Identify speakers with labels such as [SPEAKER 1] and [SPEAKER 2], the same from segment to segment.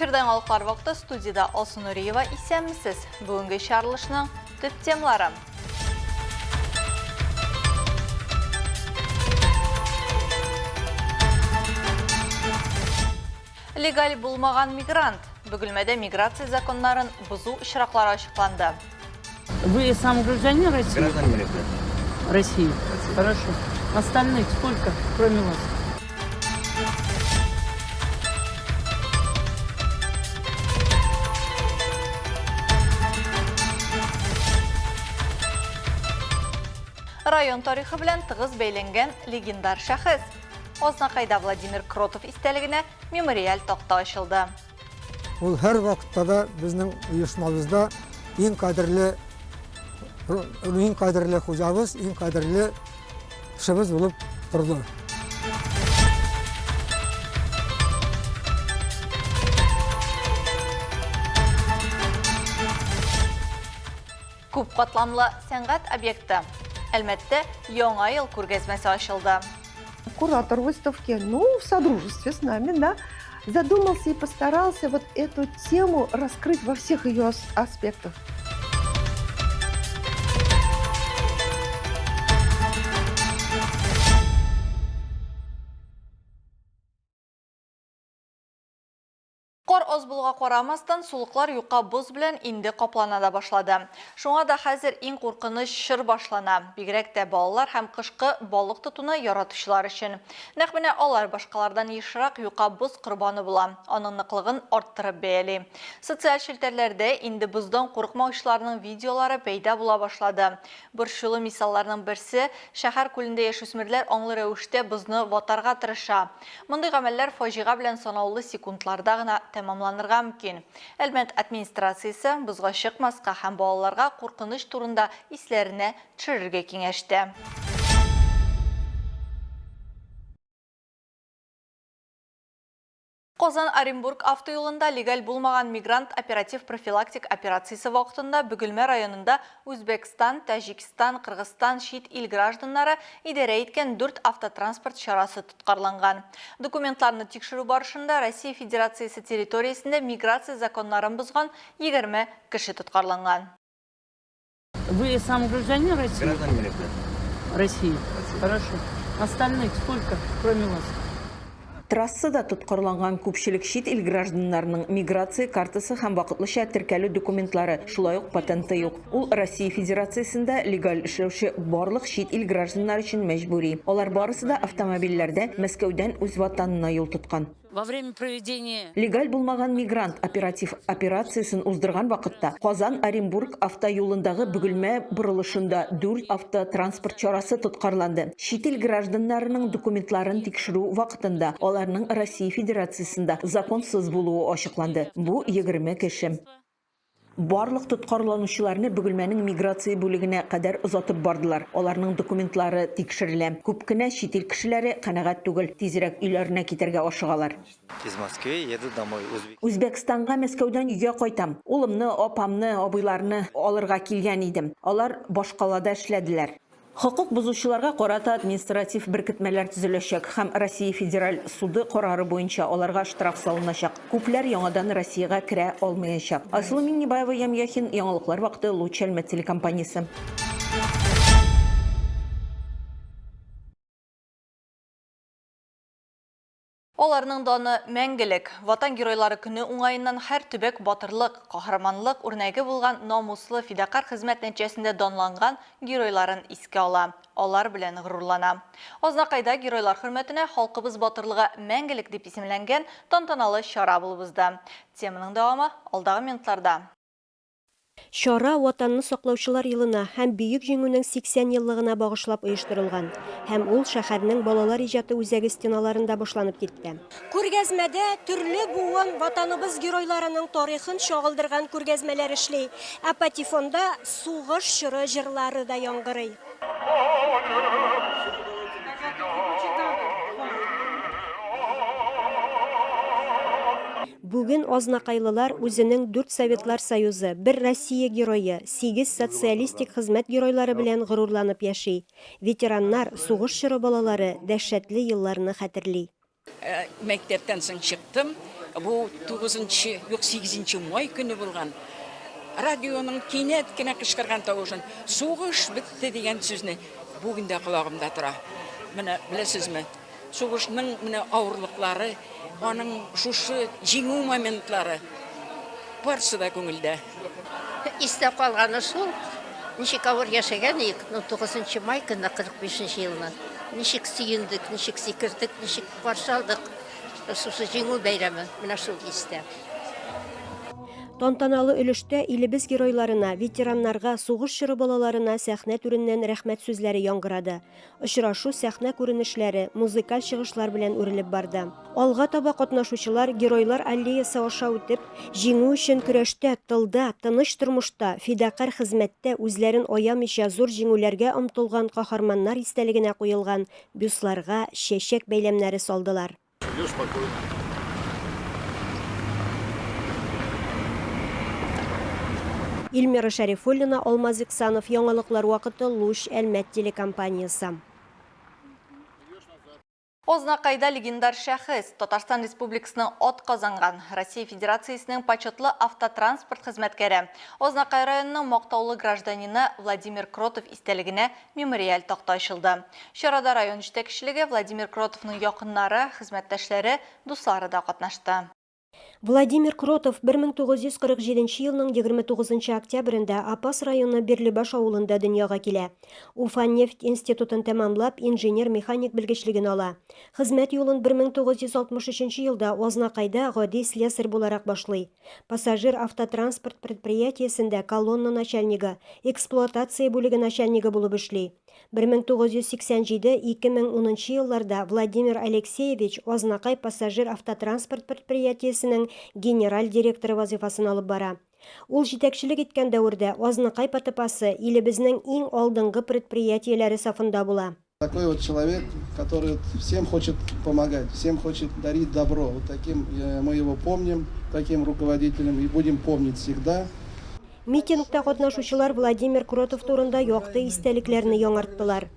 [SPEAKER 1] Эфирда яңалыклар вакыты студиядә Алсу Нуриева исәнмесез. Бүгенге чыгарылышның төп темалары. Легаль булмаган мигрант. Бөгелмәдә миграция законнарын бозу очраклары ачыкланды.
[SPEAKER 2] Вы сам гражданин России?
[SPEAKER 3] Гражданин России.
[SPEAKER 2] России. Хорошо. Остальных сколько, кроме вас?
[SPEAKER 1] Район тарихы белән тыгыз бәйләнгән легендар шәхес. Азнакайда Владимир Кротов истәлегенә мемориаль такта ачылды.
[SPEAKER 4] Ул һәрвакытта да безнең оешмабызда иң кадерле иң кадерле хуҗабыз, иң кадерле кешебез булып торды.
[SPEAKER 1] Күп катламлы сәнгать объекты. Әлмәттә Яңа ел күргәзмәсе ачылды.
[SPEAKER 5] Куратор выставки, ну, в содружестве с нами, да, задумался и постарался вот эту тему раскрыть во всех ее аспектах.
[SPEAKER 1] Кар аз булуга карамастан, сулыклар юка боз белән инде каплана да башлады. Шуңа да хәзер иң куркыныч чор башлана, бигрәк тә балалар һәм кышкы балык тотуны яратучылар өчен. Нәкъ менә алар башкалардан ешрак юка боз корбаны була, аның ныклыгын арттырып бәяли. Социаль челтәрләрдә инде боздан курыкмаучыларның видеолары пәйда була башлады. Борчулы мисалларның берсе, шәһәр күлендә яшүсмерләр аңлы рәвештә бозны ватарга тырыша. Мондый гамәлләр фаҗига белән санаулы секундларда гына тәмамланырга мөмкин. Әлмәт администрациясе бозга чыкмаска һәм балаларга куркыныч турында исләренә төшерергә киңәш итә. Казан-Оренбург автоюлында легаль булмаган мигрант оператив-профилактик операциясе вакытында Бөгелмә районында Үзбәкстан, Таҗикстан, Кыргызстан, чит ил гражданнары идарә иткән дүрт автотранспорт чарасы тоткарланган. Документларны тикшерү барышында Россия Федерациясе территориясендә миграция законнарын бозган 20 кеше тоткарланган.
[SPEAKER 2] Вы сам гражданин России?
[SPEAKER 3] Гражданин России.
[SPEAKER 2] России. Хорошо. Остальных сколько, кроме вас?
[SPEAKER 6] Трассада тоткарланган күпчелек чит ил гражданнарының миграция картасы һәм вакытлыча теркәлү документлары, шулай ук патенты юк. Ул Россия Федерациясендә легаль эшләүче барлык чит ил гражданнары өчен мәҗбүри. Алар барысы да автомобильләрдә Мәскәүдән үз ватанына юл тоткан.
[SPEAKER 2] Во время проведения.
[SPEAKER 6] Легаль булмаган мигрант оператив операциясен уздырган вакытта Казан-Оренбург автоюлындагы Бөгелмә борылышында дүрт автотранспорт чарасы тоткарланды. Чит ил гражданнарының документларын тикшерү вакытында аларның Россия Федерациясендә законсыз булуы ачыкланды. Бу, 20 кеше. Барлык тоткарланучыларны Бөгелмәнең миграция бүлегенә кадәр озатып бардылар. Аларның документлары тикшерелә. Күп кенә чит ил кешеләре канәгать түгел, тизрәк өйләренә китәргә ашыгалар.
[SPEAKER 3] Из Москвы еду домой, Узбек.
[SPEAKER 6] Үзбәкстанга Мәскәүдән өйгә кайтам. Улымны, апамны, абыйларны алырга килгән идем. Алар башкалада эшләделәр. Хокук бозучыларга карата административ беркетмәләр төзеләчәк һәм Россия Федераль суды карары буенча аларга штраф салыначак. Күпләр яңадан Россиягә керә алмаячак. Айсылу Миңнебаева, Ям Яхин, Яңалыклар вакыты, Луч Әлмәт телекомпаниясе.
[SPEAKER 1] Аларның даны мәңгелек. Ватан Геройлары көне уңаеннан һәр төбәк батырлык, каһарманлык үрнәге булган намуслы, фидакарь хезмәт нәтиҗәсендә данланган геройларын искә ала, алар белән горурлана. Азнакайда геройлар хөрмәтенә Халкыбыз батырлыгы мәңгелек дип исемләнгән тантаналы чара булып узды. Теманың дәвамы алдагы минутларда.
[SPEAKER 7] Чара Ватанны саклаучылар елына һәм Бөек Җиңүнең 80 еллыгына багышлап оештырылган һәм ул шәһәрнең Балалар иҗаты үзәге стеналарында башланып китте.
[SPEAKER 8] Күргәзмәдә төрле буын Ватаныбыз геройларының тарихын чагылдырган күргәзмәләр эшли, ә патефонда сугыш чоры җырлары да яңгырый.
[SPEAKER 7] Бүген азнакайлылар үзенең дүрт Советлар Союзы, бер Россия Герое, сигез Социалистик Хезмәт Геройлары белән горурланып яши. Ветераннар, сугыш чоры балалары дәһшәтле елларны хәтерли.
[SPEAKER 9] Мәктәптән соң чыктым. Бу тугызынчы, юк, сигезенче май көне булган. Радионың кинәт кенә кычкырган тавышын, Сугыш бетте! дигән сүзне бүген дә колагымда тора. Менә, беләсезме, сугышның менә авырлыклары, аның шушы җиңү моментлары, барысы да күңелдә.
[SPEAKER 10] Истә калганы шул, ничек авыр яшәгән идек, ну, тугызынчы май көнне 45 нче елны, ничек сөендек, ничек сикердек, ничек каршы алдык шушы Җиңү бәйрәмен, менә шул истә.
[SPEAKER 7] Тантаналы өлештә илебез геройларына, ветераннарга, сугыш чоры балаларына сәхнә түреннән рәхмәт сүзләре яңгырады. Очрашу сәхнә күренешләре, музыкаль чыгышлар белән үрелеп барды. Алга таба катнашучылар Геройлар аллеясы аша үтеп, Җиңү өчен көрәштә, тылда, тыныч тормышта, фидакарь хезмәттә үзләрен аямыйча зур җиңүләргә омтылган каһарманнар истәлегенә куелган бюстларга чәчәк бәйләмнәре салдылар.
[SPEAKER 11] Живешь спокойно.
[SPEAKER 7] Ильмира Шәрифуллина, Алмаз Иксанов, Яңалыклар вакыты, Луч, Әлмәт телекомпаниясе.
[SPEAKER 1] Азнакайда легендар шәхес, Татарстан Республикасының атказанган, Россия Федерациясенең почетлы автотранспорт хезмәткәре, Азнакай районының мактаулы гражданины Владимир Кротов истәлегенә мемориаль такта ачылды. Чарада район җитәкчелеге, Владимир Кротовның якыннары, хезмәттәшләре, дуслары да катнашты.
[SPEAKER 7] Владимир Кротов 1947 елның 29 октябрендә Апас районы Бирлебаш авылында дөньяга килә. Уфа нефть институтын тәмамлап, инженер-механик белгечлеген ала. Хезмәт юлын 1963 елда Азнакайда гади слесарь буларак башлый. Пассажир автотранспорт предприятиесендә колонна начальнигы, эксплуатация бүлеге начальнигы булып эшли. 1987-2010 елларда Владимир Алексеевич Азнакай пассажир автотранспорт предприятиесенең генераль директоры вазыйфасын алып бара. Ул җитәкчелек иткән дәвердә Азнакай ПТПсы илебезнең иң алдынгы предприятиеләре сафында була.
[SPEAKER 12] Такой вот человек, который всем хочет помогать, всем хочет дарить добро. Вот таким э, мы его помним, таким руководителем, и будем помнить всегда.
[SPEAKER 7] Митингта катнашучылар Владимир Кротов турында якты истәлекләрне яңарттылар.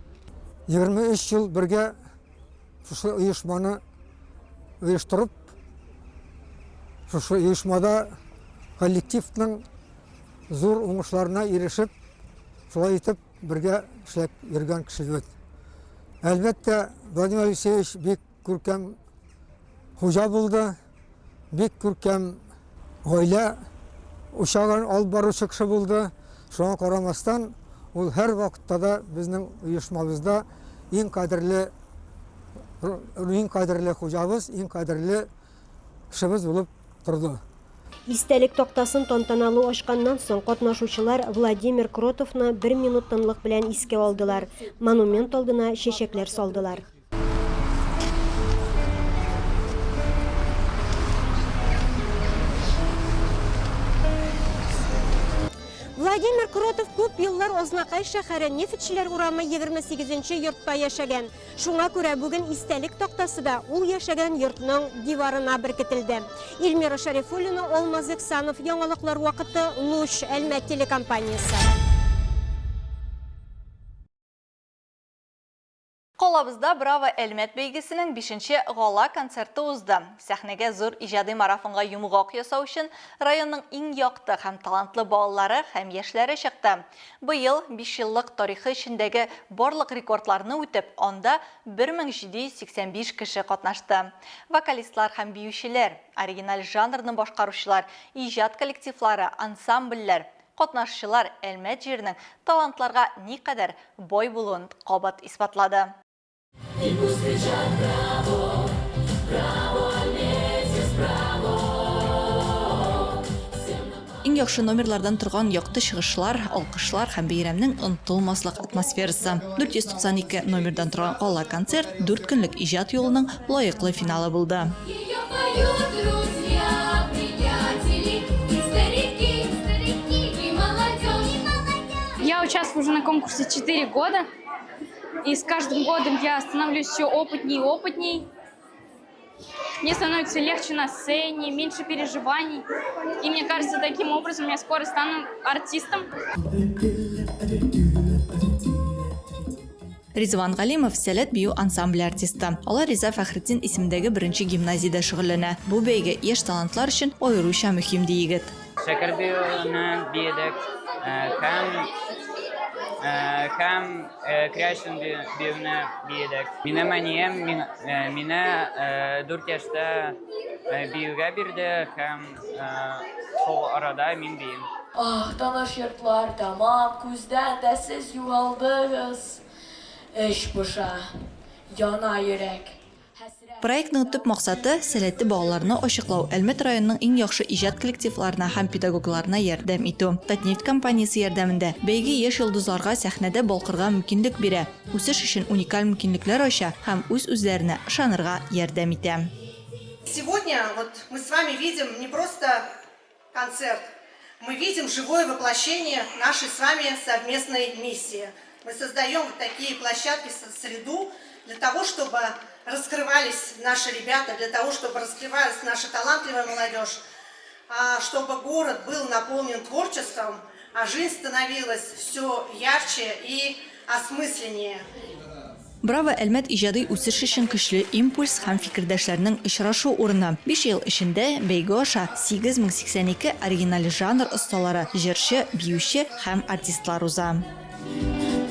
[SPEAKER 4] 23 ел бергә шушы оешманы оештырып, шушы оешмада коллективның зур уңышларына ирешеп, шулай итеп бергә эшләп йөргән кеше бит. Әлбәттә, Владимир Алексеевич бик күркәм хуҗа булды, бик күркәм гаилә учагын алып баручы кеше булды. Шуңа карамастан, ул һәрвакытта да безнең оешмабызда иң кадерле иң кадерле хуҗабыз, иң кадерле кешебез булып торды.
[SPEAKER 7] Истәлек тактасын тантаналы ачканнан соң, катнашучылар Владимир Кротовны бер минут тынлык белән искә алдылар, монумент алдына чәчәкләр салдылар. Владимир Кротов күп еллар Азнакай шәһәре Нефтьчеләр урамы 28 нче йортта яшәгән. Шуңа күрә бүген истәлек тактасы да ул яшәгән йортның диварына беркетелде. Эльмира Шәрифуллина, Алмаз Ихсанов, Яңалыклар вакыты, Луч, Әлмәт телекомпаниясе.
[SPEAKER 1] Калабызда Браво Әлмәт бәйгесенең бишенче гала концерты узды. Сәхнәгә зур иҗади марафонга йомгак ясау өчен районның иң якты һәм талантлы балалары һәм яшьләре чыкты. Быел бишьеллык тарихы эчендәге барлык рекордларны үтеп, анда 1785 кеше катнашты. Вокалистлар һәм биючеләр, оригиналь жанрны башкаручылар, иҗат коллективлары, ансамбльләр, катнашчылар Әлмәт җиренең талантларга никадәр бай булуын кабат исбатлады.
[SPEAKER 13] И пусть кричат браво, браво, Альметьевск, браво!
[SPEAKER 1] Иң яхшы номерлардан торган якты чыгышлар, алкышлар һәм бәйрәмнең онытылмаслык атмосферасы. 492 номердан торган гала-концерт дүрт көнлек иҗат юлының лаеклы финалы булды.
[SPEAKER 13] Ее поют друзья, приятели, и старики, старики, и молодежь.
[SPEAKER 14] Я участвую уже на конкурсе 4 года, и с каждым годом я становлюсь все опытнее и опытней. Мне становится легче на сцене, меньше переживаний. И мне кажется, таким образом я скоро стану артистом.
[SPEAKER 1] Ризван Галимов, Сәләт бию ансамбле артисты. Алар Риза Фәхретдин исемендәге беренче гимназиядә шөгыльләнә. Бу бәйге яшь талантлар өчен аеруча мөһим, ди егет.
[SPEAKER 11] Шәкер биюне биедек һәм һәм кряшен биюне биедек. Минем әнием мине 4 яшьтә биюгә бирде һәм шул арада мин биим.
[SPEAKER 15] Ах, таныш йортлар, тәмам күздән дә сез югалдыгыз. Эч поша, яна йөрәк, хәсрәт.
[SPEAKER 1] Проектның төп максаты, сәләтле балаларны ачыклау, Әлмәт районының иң яхшы иҗат коллективларына һәм педагогларына ярдәм итү. Татнефть компаниясе ярдәмендә бәйге яшь йолдызларга сәхнәдә балкырга мөмкинлек бирә, үсеш өчен уникаль мөмкинлекләр ача һәм үз-үзләренә ышанырга ярдәм итә.
[SPEAKER 16] Сегодня вот мы с вами видим не просто концерт, мы видим живое воплощение нашей с вами совместной миссии. Мы создаем вот такие площадки, среду для того, чтобы раскрывались наши ребята, для того, чтобы раскрывалась наша талантливая молодежь, чтобы город был наполнен творчеством, а жизнь становилась все ярче и осмысленнее.
[SPEAKER 1] Браво Әлмәт иҗади үсеш өчен көчле импульс һәм фикердәшләрнең очрашу урыны. Биш ел эчендә бәйге аша 8082 оригиналь жанр осталары, җырчы, биюче һәм артистлар уза.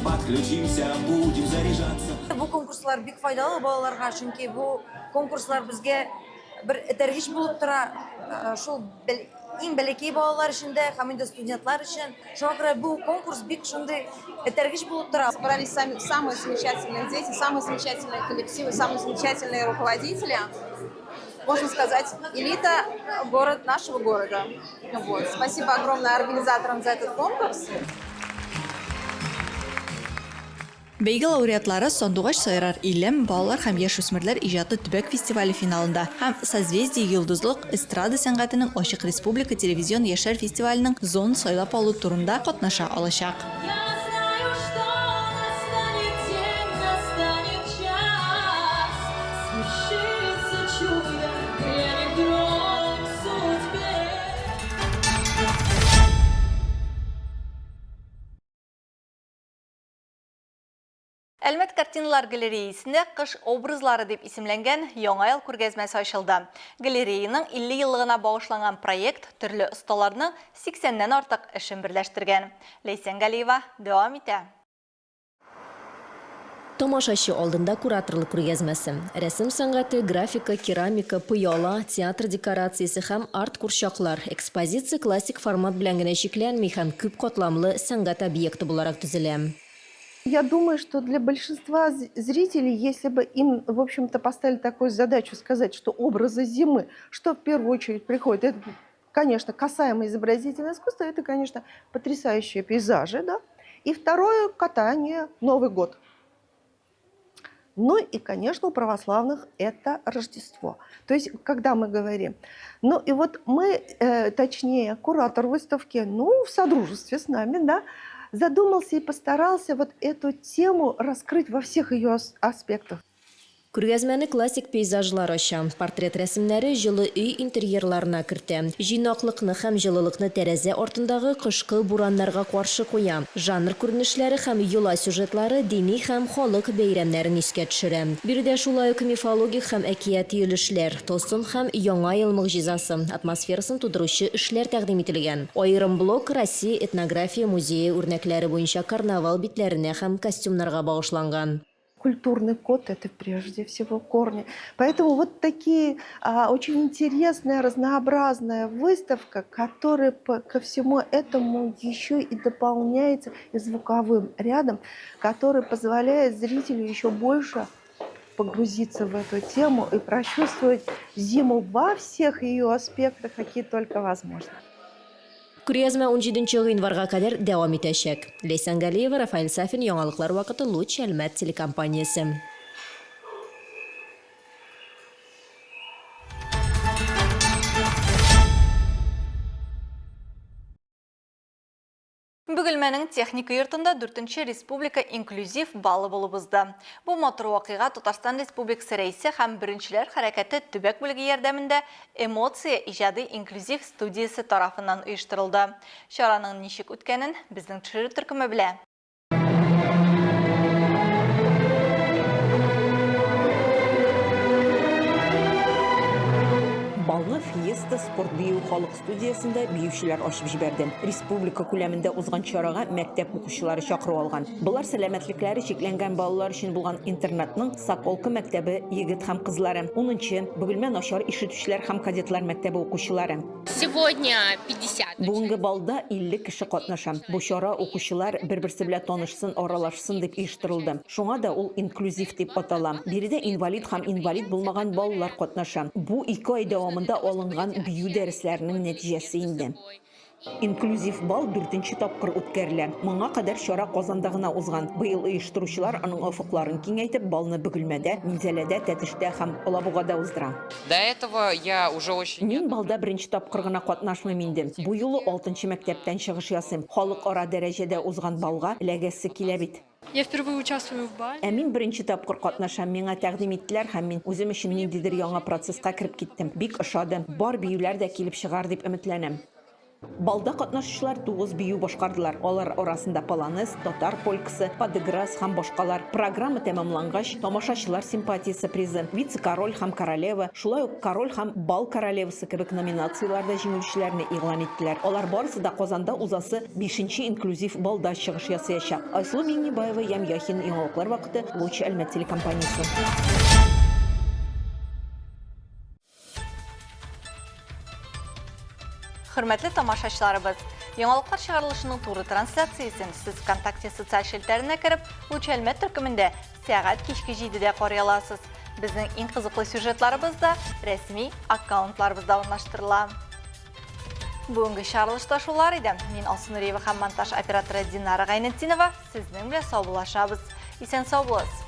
[SPEAKER 17] Подключимся, будем заряжаться.
[SPEAKER 18] Бу конкурслар бик файдалы балаларга, чөнки бу конкурслар безгә бер этәргеч булып тора. Шул иң бәләкәй балалар өчен дә һәм инде студентлар өчен. Шуңа күрә бу конкурс бик шундый этәргеч булып тора.
[SPEAKER 19] Собрались самые замечательные дети, самые замечательные коллективы, самые замечательные руководители. Можно сказать, элита город, нашего города. Вот. Спасибо огромное организаторам за этот конкурс.
[SPEAKER 1] Бәйге лауреатлары Сандугач сайрар илем балалар һәм яшүсмерләр иҗаты төбәк фестивале финалында һәм Созвездие-Йолдызлык эстрада сәнгатенең ачык республика телевизион яшьләр фестиваленең зона сайлап алу турында катнаша алачак. Әлмәт картиналар галереясендә Кыш образлары дип исемләнгән Яңа ел күргәзмәсе ачылды. Галереяның 50 еллыгына багышланган проект төрле осталарның 80 нән артык эшен берләштергән. Ләйсән Галиева дәвам итә.
[SPEAKER 20] Тамашачы алдында кураторлык күргәзмәсе. Рәсем сәнгате, графика, керамика, пыяла, театр декорациясе һәм арт-курчаклар. Экспозиция классик формат белән генә чикләнми һәм күп катламлы сәнгать объекты буларак төзелә.
[SPEAKER 5] Я думаю, что для большинства зрителей, если бы им, в общем-то, поставили такую задачу сказать, что образы зимы, что в первую очередь приходит, это, конечно, касаемо изобразительного искусства, это, конечно, потрясающие пейзажи, да. И второе – катание, Новый год. Ну и, конечно, у православных это Рождество. То есть, когда мы говорим. Ну и вот мы, точнее, куратор выставки, ну, в содружестве с нами, да, задумался и постарался вот эту тему раскрыть во всех ее аспектах.
[SPEAKER 20] Күргәзмәне классик пейзажлар ача. Портрет рәсемнәре җылы өй интерьерларына кертә. Җыйнаклыкны һәм җылылыкны тәрәзә артындагы кышкы бураннарга каршы куя. Жанр күренешләре һәм йола сюжетлары дини һәм халык бәйрәмнәрен искә төшерә. Биредә шулай ук мифологик һәм әкияти өлешләр, тылсым һәм Яңа ел могҗизасы атмосферасын тудыручы эшләр тәкъдим ителгән. Аерым блок Россия этнография музее үрнәкләре буенча карнавал битләренә һәм костюмнарга багышланган.
[SPEAKER 5] Культурный код – это прежде всего корни. Поэтому вот такие очень интересная, разнообразная выставка, которая ко всему этому еще и дополняется и звуковым рядом, который позволяет зрителю еще больше погрузиться в эту тему и прочувствовать зиму во всех ее аспектах, какие только возможно.
[SPEAKER 20] Күргәзмә 17 гыйнварга кадәр дәвам итәчәк. Ләйсән Галиева, Рафаэль Сафин, Яңалыклар вакыты, Луч, Әлмәт телекомпаниясе.
[SPEAKER 1] Бөгелмәнең техника йортында 4нче республика инклюзив балы булып узды. Бу матур вакыйга Татарстан Республикасы Рәисе һәм Беренчеләр хәрәкәте төбәк бүлеге ярдәмендә Эмоция иҗади инклюзив студиясе тарафыннан оештырылды. Чараның ничек үткәнен безнең төшерү төркеме белә.
[SPEAKER 6] Фиеста спорт бию халык студиясендә биючеләр ачып җибәрде. Республика күләмендә узган чарага мәктәп укучылары чакыру алган. Болар сәламәтлекләре чикләнгән балалар өчен булган интернатның Соколка мәктәбе егет һәм кызлары, унынчы, Бөгелмә начар ишетүчеләр һәм кадетлар мәктәбе укучылары.
[SPEAKER 17] Сегодня 50.
[SPEAKER 6] Бүгенге балда 50 кеше катнаша. Бу чара укучылар бер-берсе белән танышсын, аралашсын дип оештырылды. Шуңа да ул инклюзив дип атала. Биредә инвалид һәм инвалид булмаган балалар катнаша. Бу ике ай дәвамында алынган бию дәресләренең нәтиҗәсе инде. Инклюзив бал дүртенче тапкыр үткәрелә. Моңа кадәр чара Казанда гына узган. Быел оештыручылар аның офыкларын киңәйтеп, балны Бөгелмәдә, Минзәләдә, Тәтештә һәм Алабугада уздыра.
[SPEAKER 17] До этого я уже очень.
[SPEAKER 6] Мин балда беренче тапкыр гына катнашмыйм инде. Бу юлы алтынчы мәктәптән чыгыш ясыйм. Халыкара дәрәҗәдә узган балга эләгәсе килә бит.
[SPEAKER 14] Я впервые участвую в бале.
[SPEAKER 6] Ә мин беренче тапкыр катнашам. Миңа тәкъдим иттеләр һәм мин үзем өчен ниндидер яңа процесска кереп киттем. Бик ошады. Бар биюләр дә килеп чыгар дип өметләнәм. Балда катнашучылар тугыз бию башкардылар. Алар арасында полонез, татар полькасы, падеграс һәм башкалар. Программа тәмамлангач, тамашачылар симпатиясе призы, вице-король һәм королева, шулай ук король һәм бал королевасы кебек номинацияләрдә җиңүчеләрне игълан иттеләр. Алар барысы да Казанда узасы бишенче инклюзив балда чыгыш ясаячак. Айсылу Миңнебаева, Ям Яхин, Яңалыклар вакыты, Луч Әлмәт телекомпаниясе.
[SPEAKER 1] Хөрмәтле тамашачыларыбыз, яңалыклар чыгарылышының туры трансляциясен сез ВКонтакте социаль челтәренә кереп, Луч Әлмәт төркемендә сәгать кичке 7-дә карый аласыз. Безнең иң кызыклы сюжетларыбыз да рәсми аккаунтларыбызда урнаштырыла. Бүгенге чыгарылышта шулар иде. Мин Алсу Нуриева һәм монтаж операторы Динара Гайнетдинова сезнең белән саубуллашабыз. Исән сау булыгыз.